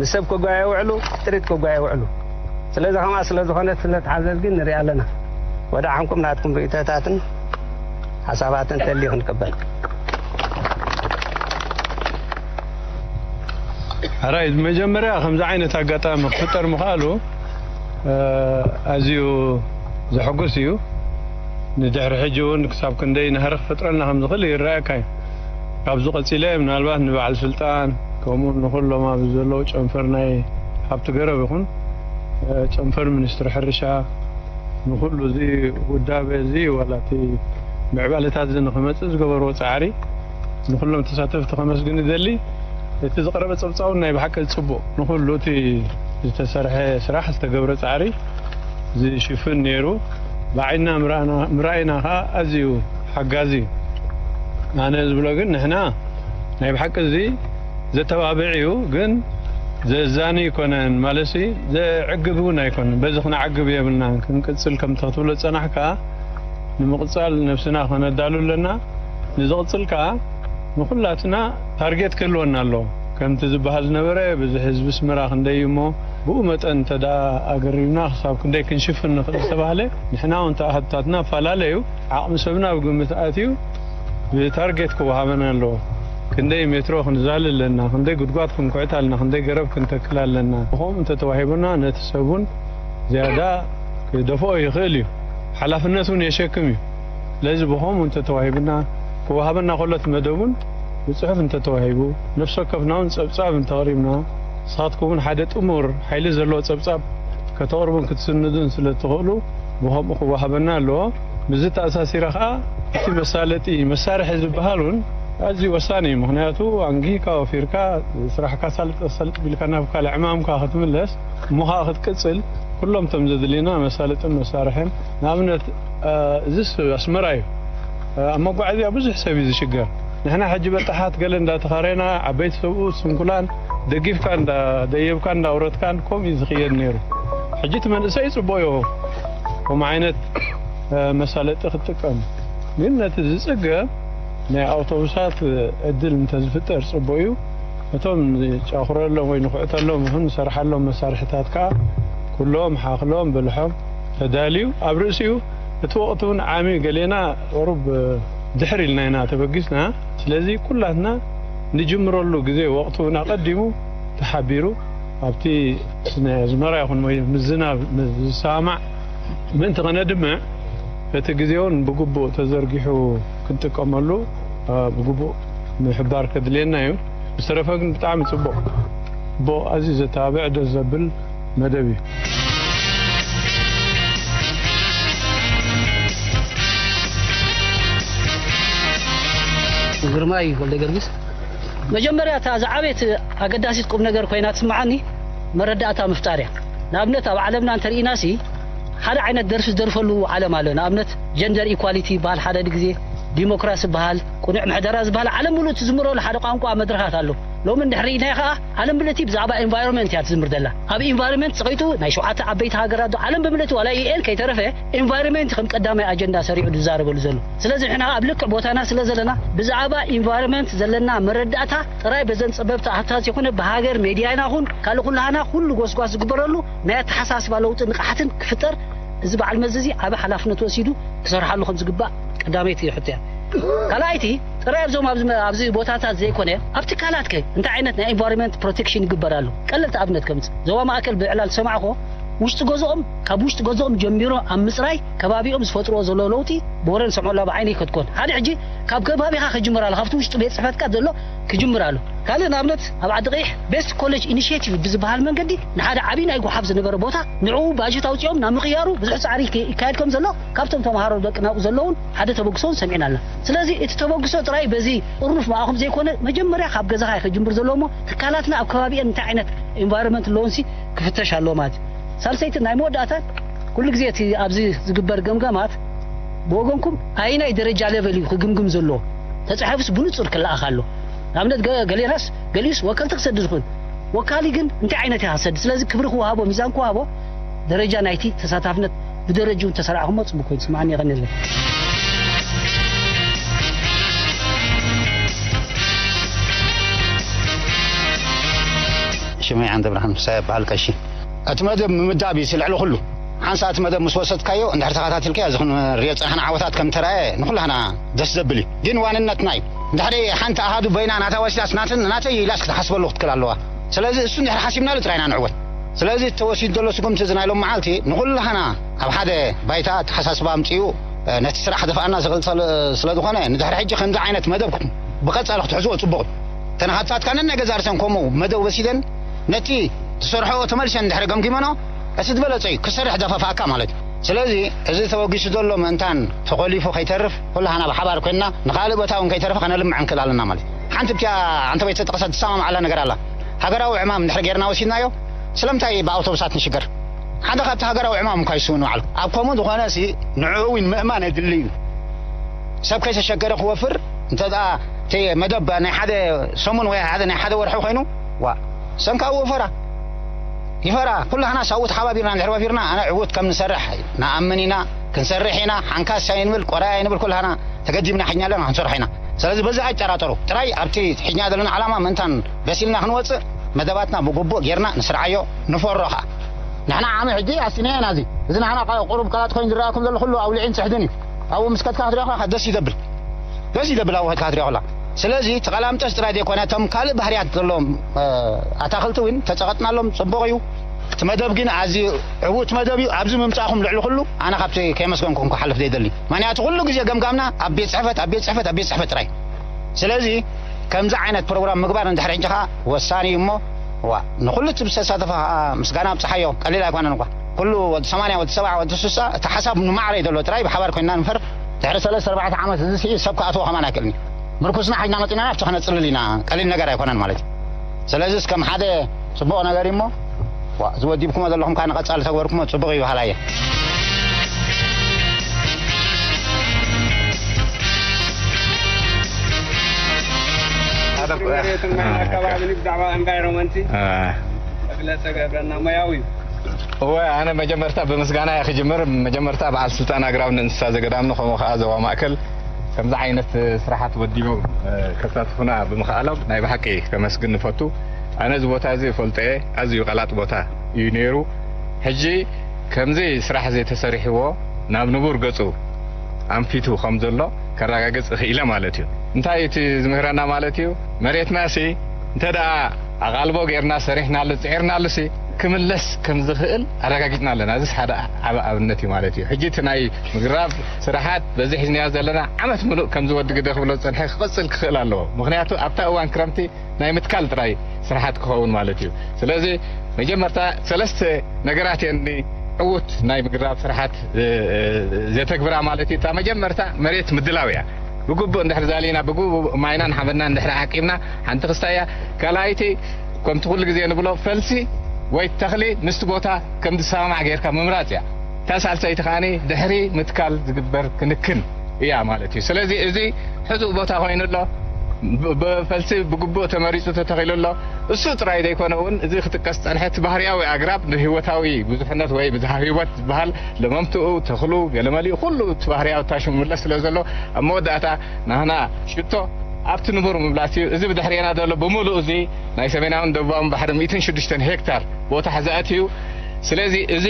ንሰብ ከጓየ ውዕሉ፣ ጥሪት ከጓየ ውዕሉ። ስለዚ ከምኣ ስለ ዝኾነ ስለ ተሓዘዝ ግን ንሪኣ ኣለና። ወደ ዓንኩም ናትኩም ርእይቶታትን ሓሳባትን ተልዩ ክንቅበል። ኣራይ መጀመርያ ከምዚ ዓይነት ኣጋጣሚ ክፍጠር ምኽኣሉ፣ እ፣ ኣዝዩ ዘሐጉስ እዩ። ንድሕሪ ሕጂ እውን ክሳብ ክንደይ ናህሪ ክፈጥረልና ከም ዝኽእል ይረኣየካ እዩ። ካብዚ ቀጺለ ምናልባት ንበዓል ስልጣን፣ ከምኡ ንኹሎም ኣብዚ ዘለዉ ጨንፈር ናይ ሃብቲ ገረብ ይኹን፣ እ፣ ጨንፈር ሚኒስትሪ ሕርሻ፣ ንኹሉ እዚ ውዳበ እዚ ዋላ እቲ ምዕባለታት እዚ ንኽመጽእ ዝገበርዎ ጻዕሪ ንኹሎም ተሳተፍቲ ከመስግን ይደሊ። እቲ ዝቐረበ ጸብጻብ ናይ ብሓቂ ጽቡቕ፣ ንኹሉ እቲ ዝተሰርሐ ስራሕ፣ ዝተገብረ ጻዕሪ ዝሽፍን ነይሩ። ብዓይንና ምርኣና-፣ ምርኣይና ኸኣ ኣዝዩ ሓጋዚ እዩ። ኣነ ዝብሎ ግን ንሕና ናይ ብሓቂ እዚ ዘተባብዕ እዩ፣ ግን ዘዛኒ ኣይኮነን፣ ማለትሲ ዘዕግብ እውን ኣይኮነን። በዚ ክንዓግብ የብልናን። ክንቅጽል ከምቲ ክትብሎ ዝጸናሕካ፣ ንምቕጻል ነብስና ከነዳሉ ኣለና። ንዝቕጽል ከኣ ንኹላትና ታርጌት ክህልወና ኣለዎ። ከምቲ ዝበሃል ዝነበረ፣ ብዙሕ ህዝቢ ኣስመራ ክንደይ እዩ እሞ፣ ብኡ መጠን እንተ ደኣ ኣገሪብና፣ ክሳብ ክንደይ ክንሽፍን ንኽእል ዝተባህለ፣ ንሕና እውን ተኣሃዱታትና ኣፈላለዩ፣ ዓቕሚ ሰብና ኣብ ግምት ኣትዩ፣ ብታርጌት ክወሃበና ኣለዎ። ክንደይ ሜትሮ ክንዛሊ ኣለና፣ ክንደይ ጉድጓድ ክንኩዕት ኣለና፣ ክንደይ ገረብ ክንተክል ኣለና። ብኸምኡ እንተተዋሂቡና፣ ነቲ ሰብ እውን ዝያዳ ክደፍኦ ይኽእል እዩ። ሓላፍነት እውን የሸክም እዩ። ስለዚ ብኸምኡ እንተተዋሂቡና፣ ክወሃበና ከሎ እቲ መደብ እውን ብጽሑፍ እንተተዋሂቡ፣ ነፍሲ ወከፍና እውን ጸብጻብ እንተቕሪብና፣ ንስኻትኩም እውን ሓደ ጥሙር ሓይሊ ዘለዎ ጸብጻብ ከተቕርቡን ክትስንዱን ስለ እትኽእሉ፣ ብኸምኡ ክወሃበና ኣለዎ። ምስዚ ተኣሳሲረ ኸኣ፣ እቲ መሳለጢ መሳርሒ ዝበሃል እውን ኣዝዩ ወሳኒ እዩ። ምኽንያቱ፣ ኣንጊህካ ወፊርካ፣ ስራሕካ ሳልጥ ኣሳልጥ ቢልካ ናብ ካልእ ዕማምካ ክትምለስ፣ እሞ ኸኣ ክትቅጽል፣ ኩሎም እቶም ዘድልዩና መሳለጥን መሳርሕን፣ ንኣብነት፣ እ፣ እዚስ ኣስመራ እዩ። እ፣ ኣብ መጓዓዝያ ብዙሕ ሰብ እዩ ዝሽገር። ንሕና ሕጂ በጣሓት ገለ እንዳተኻረና፣ ዓበይቲ ሰብኡት ስንኩላን ደጊፍካ እንዳ ደየብካን እንዳ ኣውረድካን ከምኡ እዩ ዝኽየድ ነይሩ። ሕጂ እቲ መንእሰይ ጽቡቕ እዩ ከምኡ ዓይነት፣ እ፣ መሳለጢ ክትጥቀም። ግን ነቲ ዝጽገም ናይ ኣውቶቡሳት ዕድል እንተዝፍጠር ጽቡቕ እዩ። እቶም ንጫኹረሎም ወይ ንኹዕተሎም ይኹን ንሰርሓሎም መሳርሒታት ከኣ ኩሎም ሓኽሎም በልሖም ተዳልዩ ኣብ ርእሲኡ እቲ ወቕቲ እውን ዓሚ ገሌና ቁሩብ ድሕር ኢልና ኢና ተበጊስና። ስለዚ ኩላትና ንጅምረሉ ግዜ ወቕቲ እውን ኣቐዲሙ ተሓቢሩ ኣብቲ ናይ ኣዝመራ ይኹን ወይ ምስ ዝናብ ዝሰማማዕ ምእንቲ ከነድምዕ እቲ ግዜ እውን ብግቡእ ተዘርጊሑ ክንጥቀመሉ፣ እ፣ ብግቡእ ምሕባር ከድልየና እዩ። ብዝተረፈ ግን ብጣዕሚ ጽቡቕ፣ ጽቡቕ፣ ኣዝዩ ዘተባብዕ ደስ ዘብል መደብ እዩ። ግርማይ ወልደ ጊዮርጊስ። መጀመርያ እታ ዝዓበየት ኣገዳሲት ቁም ነገር ኮይና ትስምዓኒ መረዳእታ ምፍጣር እያ። ንኣብነት ኣብ ዓለምና እንተርኢናሲ ሓደ ዓይነት ደርፊ ዝደርፈሉ ዓለም ኣሎ። ንኣብነት ጀንደር ኢኳሊቲ ይበሃል ሓደ ግዜ፣ ዲሞክራሲ ይበሃል፣ ቅኑዕ ምሕደራ ዝበሃል ዓለም ምሉእ ትዝምረሉ ሓደ ቋንቋ መድረኻት ኣሎ። ሎሚ እንድሕር ርኢናዮ ኸኣ ዓለም ምልእቲ ብዛዕባ ኤንቫይሮንመንት እያ ትዝምር ዘላ። ኣብ ኤንቫይሮንመንት ጸቒጡ ናይ ሸውዓተ ዓበይቲ ሃገራት ዶ ዓለም ብምልእቲ ዋላ ዩ ኤን ከይተረፈ ኤንቫይሮንመንት ከም ቀዳማይ ኣጀንዳ ሰሪዑ ዝዛረበሉ ዘሎ። ስለዚ ንሕና ኣብ ልክዕ ቦታና ስለ ዘለና ብዛዕባ ኤንቫይሮንመንት ዘለና መረዳእታ ጥራይ በዘን ጸበብቲ ኣሃታት ዘይኮነ ብሃገር ሜድያና ኹን ካልእ ኩላህና ኩሉ ጎስጓስ ዝግበረሉ ናይ ኣተሓሳስባ ለውጢ ንቕሓትን ክፍጠር እዚ በዓል መዚ እዚ ዓቢ ሓላፍነት ወሲዱ ክሰርሓሉ ከም ዝግባእ ቀዳመይቲ ሕቶ እያ። ካልኣይቲ ጥራይ ኣብዞም ኣብዚ ኣብዚ ቦታታት ዘይኮነ ኣብ ትካላት ከ እንታይ ዓይነት ናይ ኤንቫይሮንመንት ፕሮቴክሽን ይግበር ኣሎ? ቀለልቲ ኣብነት ከምጽእ ዞባ ማእከል ብዕላል ዝሰማዕኮ ውሽጢ ገዝኦም ካብ ውሽጢ ገዝኦም ጀሚሮም ኣብ ምጽራይ ከባቢኦም ዝፈጥርዎ ዘለዉ ለውጢ ብወረ ንሰምዖ ኣላ ብዓይነይ ከትኮን ሓደ ሕጂ ካብ ከባቢኻ ክጅምር ኣሎ ካብቲ ውሽጢ ቤት ጽሕፈትካ ዘሎ ክጅምር ኣሎ። ካልእ ንኣብነት ኣብ ዓዲ ቀይሕ ቤስት ኮሌጅ ኢኒሽቲቭ ብዝበሃል መንገዲ ንሓደ ዓብዪ ናይ ጓሓፍ ዝነበረ ቦታ ንዕኡ ባጀት ኣውፂኦም ናብ ምቕያሩ ብዙሕ ፃዕሪ ይከ- ይካየድ ከም ዘሎ ካብቶም ተምሃሮ ደቂ ናብኡ ዘለውን ሓደ ተበግሶውን ሰሚዕና ኣለና። ስለዚ እቲ ተበግሶ ጥራይ በዚ ጥርኑፍ መኣኹም ዘይኮነ መጀመርያ ካብ ገዛኻ እዩ ክጅምር ዘለዎ እሞ ትካላትና ኣብ ከባቢአን እንታይ ዓይነት ኤንቫይሮንመንት ኣለዎንሲ ክፍተሽ ኣለዎ ማለት እዩ። ሳልሰይቲ ናይ መወዳእታ ኩሉ ግዜ እቲ ኣብዚ ዝግበር ገምጋማት ብወገንኩም ኣይናይ ደረጃ ሌቨል እዩ ክግምግም ዘለዎ ተፃሒፉስ ብንፁር ክለኣኽ ኣሎ። ንኣብነት ገ- ገሌናስ ገሊኡስ ወከልቲ ክሰድድ ይኽእል ወካሊ ግን እንታይ ዓይነት እያ ክሰድድ ስለዚ ክብሪ ክወሃቦ ሚዛን ክወሃቦ ደረጃ ናይቲ ተሳታፍነት ብደረጅኡ እንተሰራዕኹሞ ጽቡቅ ኮይኑ ትስማዕኒ። የቐንየለይ። ሽመይ ዓንደ ብርሃን ምሳይ ይበሃል ቀሺ። እቲ መደብ ምምዳብ እዩ ልዕሊ ኩሉ። ሓንሳ እቲ መደብ ምስ ወሰድካዮ፣ እንድሕር ተኸታቲልካዮ፣ እዚ ክንሪኦ ዝጸናሕና ዓወታት ከም ተራእየ ንኹላህና ደስ ዘብል እዩ። ግን ዋንነትና እዩ። እንድሕሪ ሓንቲ ኣሃዱ በይና ናታ ወሲዳስ ናትን-፣ ናተይ ኢላስ ክትሓስበሉ ክትክእል ኣለዋ። ስለዚ እሱ እንድሕር ሓሲብናሉ ጥራይና ንዕወት። ስለዚ ተወሲዱ ዘሎ ስጉምቲ እዚ ናይ ሎም መዓልቲ ንኹላህና ኣብ ሓደ ባይታ ኣተሓሳስባ ኣምጺኡ፣ እ፣ ነቲ ስራሕ ደፋኣና ዝኽእል ስለ፣ ስለ ዝኾነ፣ ንድሕሪ ሕጂ ከምዚ ዓይነት መደብ ብቐጻሊ ክትሕዝዎ ጽቡቕ እዩ። ተናሃትካትካ ነናይ ገዛ ርእሰን ከምኡ መደብ ወሲደን ነቲ ትሰርሖ ተመልሰን እንድሕሪ ገምጊመኖ፣ እቲ ዝበለጸ እዩ፣ ክሰርሕ ደፋፍኣካ ማለት እዩ። ስለዚ እዚ ተበጊሱ ዘሎ ምእንታን ተኾሊፉ ከይተርፍ፣ ኩላህና ብሓባር ኮይንና ንኻልእ ቦታ እውን ከይተረፈ ከነልምዕ ንክእል ኣለና ማለት እዩ። ሓንቲ ብቲያ ኣንተ ቤት ተጠቐሰት ትሰማማዕ ኣላ ነገር ኣላ። ሃገራዊ ዕማም እንድሕር ጌርና ወሲድናዮ፣ ስለምንታይ ብኣውቶቡሳት ንሽገር? ሓደ ካብቲ ሃገራዊ ዕማም እኳ ይስውን ባዕሉ። ኣብ ከምኡ ዝኾነ ሲ ንዕኡ እውን ምእማን የድሊ እዩ። ሰብ ከይተሸገረ ክወፍር፣ እንተ ደኣ እቲ መደብ ናይ ሓደ ሰሙን ወይ ሓደ ናይ ሓደ ወርሒ ኮይኑ፣ ዋ፣ ሰንካ ወፈራ። ይፈራ፣ ኩላህና ሳኡ ተሓባቢርና እንድሕር ወፊርና፣ ኣነ ዕዉት ከም ንሰርሕ ንኣምን ኢና፣ ክንሰርሕ ኢና፣ ሓንካስ ኣይንብል፣ ቆራይ ኣይንብል፣ ኩላህና ተገዲብና ሒኛ ኣለና ክንሰርሖ ኢና። ስለዚ በዚ ኣይጠራጠሩ። ጥራይ ኣብቲ ሒኛ ዘለና ዓላማ ምእንታን በሲልና ክንወጽእ፣ መደባትና ብግቡእ ጌርና ንስርዓዮ፣ ንፈሮ ኸኣ። ንሕና ዓሚ ሕጂ ኣስቲና ኢና እዚ። እዚ ንሕና ቃ-፣ ቁሩብ ቀላጥ ኮይኑ ዝረኣኩም ዘሎ ኩሉ ኣውሊዕን ጽሕድን እዩ። ኣብኡ ምስ ከድካ ክትሪኦ ከለኻ ደስ ይደብል። ደስ ይደብል ኣብኡ ከድካ ክትሪኦ ከለኻ። ስለዚ ተቐላምጠስ ጥራይ ዘይኮነ፣ እቶም ካልእ ባህርያት ዘለዎም፣ እ፣ ኣታኽልቲ እውን ተጸቐጥናሎም፣ ጽቡቕ እዩ። እቲ መደብ ግን ኣዝዩ ዕዉት መደብ እዩ። ኣብዚ ምምጻእኹም ልዕሊ ኩሉ ኣነ ካብቲ ከየመስገንኩም ክሓልፍ ዘይደሊ። ምኽንያቱ ኩሉ ግዜ ገምጋምና ኣብ ቤት ጽሕፈት፣ ኣብ ቤት ጽሕፈት፣ ኣብ ቤት ጽሕፈት ጥራይ። ስለዚ ከምዚ ዓይነት ፕሮግራም ምግባር እንድሕር ሕጂ ኸኣ ወሳኒ እዩ እሞ፣ ዋ፣ ንኹሉ እቲ ዝተሳተፈ ኸኣ ምስጋና ኣብጽሓዮ። ቀሊል ኣይኮነን እኳ። ኩሉ ወዲ ሰማንያ፣ ወዲ ሰብዓ፣ ወዲ ስሳ፣ እቲ ሓሳብ ንማዕረ እዩ ዘሎ። ጥራይ ብሓባር ኮይንና ንፈር። ድሕሪ ሰለስተ ኣርባዕተ ዓመት እዚ ስኢ ሰብ ክኣትዎ ከማን ኣይክእልን እዩ። ምርኩስና ሓይና መጺና ኣብቲ ከነጽልል ኢና። ቀሊል ነገር ኣይኮነን ማለት እዩ። ስለዚ እስከም ሓደ ጽቡቕ ነገር እዩ እሞ፣ ዋ፣ ዝወዲብኩሞ ዘለኹም ከኣ ንቐጻሊ ተግበርኩሞ ጽቡቕ እዩ በሃላይ እየ። መሬትን ማይን ኣከባቢን ብዛዕባ ኤንቫይሮንመንት አ። መግለጺ ገብረና ሞያዊ እዩ። እወ፣ ኣነ መጀመርታ ብምስጋና እየ ክጅምር። መጀመርታ በዓል ስልጣን ኣግራብ ንእንስሳ ዘገዳምን ከምኡ ከኣ ዞባ ማእከል ከምዚ ዓይነት ስራሓት ወዲቦም፣ እ፣ ከሳትፉና ብምኽኣሎም ናይ ብሓቂ ከመስግን ንፈቱ። ኣነ እዚ ቦታ እዚ እፈልጦ እየ፣ ኣዝዩ ቀላጥ ቦታ እዩ ነይሩ። ሕጂ ከምዚ ስራሕ እዚ ተሰሪሕዎ ናብ ንቡር ገጹ ኣንፊቱ ከም ዘሎ ከረጋግጽ እኽኢለ ማለት እዩ። እንታይ እቲ ዝምህረና ማለት እዩ? መሬትናሲ እንተ ደኣ ኣቓልቦ ጌርና ሰሪሕናሉ፣ ጽዒርናሉሲ ክምለስ ከም ዝኽእል ኣረጋጊጽና ኣለና። እዚስ ሓደ ዓቢ ኣብነት እዩ ማለት እዩ። ሕጂ እቲ ናይ ምግራብ ስራሓት በዚ ሒዝናዮ ዘለና ዓመት ምሉእ ከምዚ ወዲ ግደ ክብሎ ዝጸንሐ ክቕጽል ክኽእል ኣለዎ። ምኽንያቱ ኣብታ እዋን ክረምቲ ናይ ምትካል ጥራይ ስራሓት ክኸውን ማለት እዩ። ስለዚ መጀመርታ ሰለስተ ነገራት እየን ዕዉት ናይ ምግራብ ስራሓት፣ እ፣ እ፣ ዘተግብራ ማለት እዩ። እታ መጀመርታ መሬት ምድላው እያ። ብግቡእ እንድሕር ዛሊና፣ ብግቡእ ማይናን ሓመድናን እንድሕር ዓቂብና ሓንቲ ክስታይ እያ። ካልኣይቲ ከምቲ ኩሉ ግዜ ንብሎ ፈልሲ ወይ ተኽሊ ምስቲ ቦታ ከም ዝሰማማዕ ጌርካ ምምራጽ እያ። እታ ሳልሰይቲ ከኣ ድሕሪ ምትካል ዝግበር ክንክን እያ ማለት እዩ። ስለዚ እዚ ሕጹእ ቦታ ኮይኑ ኣሎ፣ ብ-፣ ብፈልሲ ብግቡእ ተመሪጹ ተተኺሉ ኣሎ። እሱ ጥራይ ዘይኮነ እውን እዚ ክጥቀስ ዝጸንሐ እቲ ባህርያዊ ኣግራብ ንህይወታዊ ብዙሕነት ወይ ብዝሃ ህይወት ዝበሃል ለመምትኡ፣ ተኽሉ፣ ገለመሊኡ ኩሉ እቲ ባህርያዊ ታሽሙ ምለስ ስለ ዘሎ ኣብ መወዳእታ ናህና ሽቶ ኣብቲ ንቡር ምምላስ እዩ። እዚ ብድሕሬና ዘሎ ብምሉእ እዚ ናይ ሰሜናውን ደቡባውን ባሕሪ ሚእትን ሽዱሽተን ሄክታር ቦታ ሕዚ ኣትዩ። ስለዚ እዚ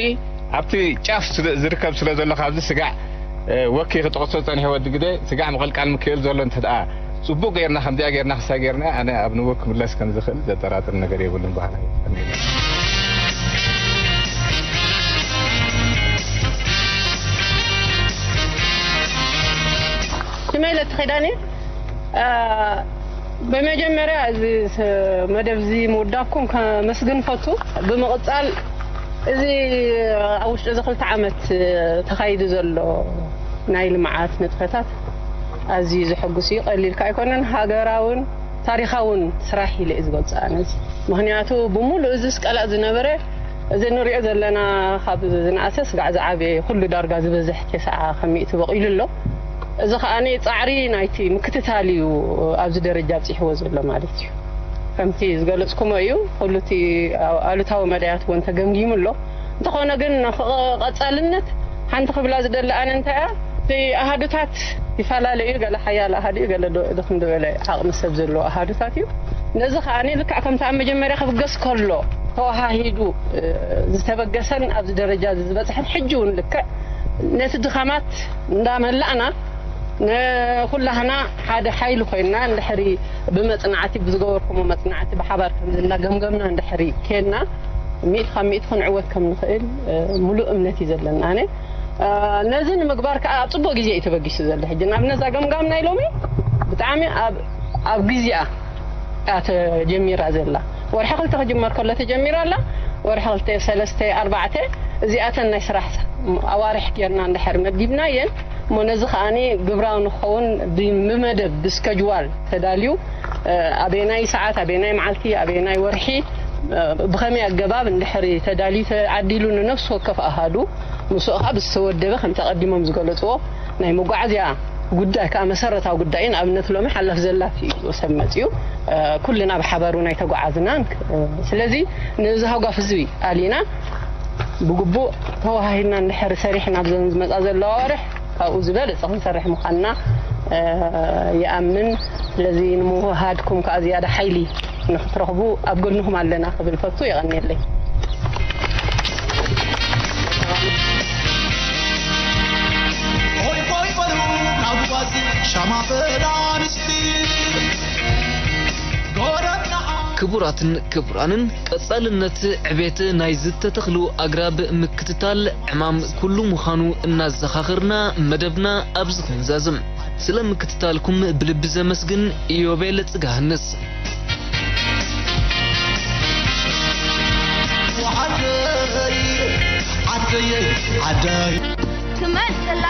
ኣብቲ ጫፍ ስለ-፣ ዝርከብ ስለ ዘሎ ካብዚ ስጋዕ፣ እ፣ ወኪ ክጠቕሶ ጸኒሐ ወዲ ግደ ስጋዕ ምቕልቃል ምክእል ዘሎ እንተ ደኣ ጽቡቕ ጌርና ከምዚኣ ጌርና ክሳይ ጌርና ኣነ ኣብ ንቡር ክምለስ ከም ዝኽእል ዘጠራጥር ነገር የብሉን በሃላይ እየ። ሽመይ ለቲ ኪዳነ። አ፣ ብመጀመርያ እዚ ስ-፣ መደብ እዚ ምውዳብኩም ከመስግን ፈቱ። ብምቕጻል እዚ ኣብ ውሽጢ እዚ ክልተ ዓመት ተኻይዱ ዘሎ ናይ ልምዓት ንጥፈታት ኣዝዩ ዘሐጉስ እዩ። ቀሊል ከኣ ኣይኮነን። ሃገራውን ታሪኻውን ስራሕ ኢለ እየ ዝገልጾ ኣነ እዚ። ምኽንያቱ ብምሉእ እዚ ስቀላእ ዝነበረ እዚ ንሪኦ ዘለና ካብ ዝነኣሰ ስጋዕ ዝዓበየ ኩሉ ዳርጋ ዝበዝሕ ተስዓ ከሚእቲ በቒሉ ኣሎ። እዚ ከኣ ጻዕሪ ናይቲ ምክትታል እዩ ኣብዚ ደረጃ ኣብጺሕዎ ዘሎ ማለት እዩ። ከምቲ ዝገለጽኩሞ እዩ፣ ኩሉ እቲ ኣሉታዊ መዳያት እውን ተገምጊሙ ኣሎ። እንተኾነ ግን ንኸ-፣ ቀጻልነት ሓንቲ ክብላ ዝደሊ ኣነ እንታይ እያ፣ እቲ ኣሃዱታት ይፈላለዩ፣ ገለ ሓያል ኣሃዱ እዩ፣ ገለ ዶ- ድኽም ዝበለ ዓቕሚ ሰብ ዘለዎ ኣሃዱታት እዩ። ነዚ ከኣ ልክዕ ከምቲ ኣብ መጀመርያ ክብገስ ከሎ ተወሃሂዱ እ፣ ዝተበገሰን ኣብዚ ደረጃ እዚ ዝበፅሐን ሕጂ እውን ልክዕ ነቲ ድኻማት እንዳመላእና ንኩላህና ሓደ ሓይሊ ኮይና እንድሕሪ ብመፅናዕቲ ብዝገበርኩሞ መፅናዕቲ ብሓባር ከምዚ እንዳገምገምና እንድሕሪ ኬድና ሚእቲ ካብ ሚእቲ ክንዕወት ከም ንኽእል እ፣ ሙሉእ እምነት እዩ ዘለና። ኣነ እ፣ ነዚ ንምግባር ከዓ ኣብ ፅቡቅ ግዜ እዩ ተበጊሱ ዘሎ። ሕጂ ናብ ነዛ ገምጋም ናይ ሎሚ ብጣዕሚ ኣብ ኣብ ግዜኣ እያ ተጀሚራ ዘላ። ወርሒ ክልተ ክጅመር ከሎ ተጀሚራ ኣላ። ወርሒ ክልተ፣ ሰለስተ፣ ኣርባዕተ እዚኣተን ናይ ስራሕ ኣዋርሕ ጌርና እንድሕር መዲብናየን እሞ ነዚ ከዓኒ ግብራዊ ንክኸውን ብ- ብመደብ ብስከጅዋል ተዳልዩ እ፣ ኣበየናይ ሰዓት ኣበየናይ መዓልቲ ኣበየናይ ወርሒ እ፣ ብኸመይ ኣገባብ እንድሕሪ ተዳልዩ ተዓዲሉ ንነፍሲ ወከፍ ኣሃዱ ምስኡ ከዓ ብዝተወደበ ከምቲ ኣቐዲሞም ዝገለፅዎ ናይ መጓዓዝያ ጉዳይ ከዓ መሰረታዊ ጉዳይ እዩ። ንኣብነት ሎሚ ሓላፍ ዘላት እዩ ሰብ መፅዩ እ፣ ኩልና ብሓባር እውን ኣይተጓዓዝናን እ፣ ስለዚ ነዚ ሃጓፍ ህዝቢ ኣሊና ብግቡእ ተወሃሂድና እንድሕር ሰሪሕና ኣብዘን ዝመፃ ዘለዋ ኣዋርሕ ካብኡ ዝበለፀ ክንሰርሕ ምዃንና እ፣ ይኣምን። ስለዚ ንምውህሃድኩም ከዓ ዝያዳ ሓይሊ ንክትረኽቡ ኣብ ጎንኹም ኣለና ክብል ፈቱ። የቐንየለይ። ሆይ ሆይ በሉ ናብዋዚ ሻማ በላ ኣንስቲ ጎረምናኣ ክቡራትን ክቡራንን ቀጻልነት ዕቤት ናይ ዝተተኽሉ ኣግራብ ምክትታል ዕማም ኩሉ ምዃኑ እናዘኻኸርና መደብና ኣብዚ ክንዛዝም። ስለ ምክትታልኩም ብልቢ ዘመስግን ኢዮቤል ጽጋሃንስ። ዓደይ ዓደይ ዓደይ ክመጽላ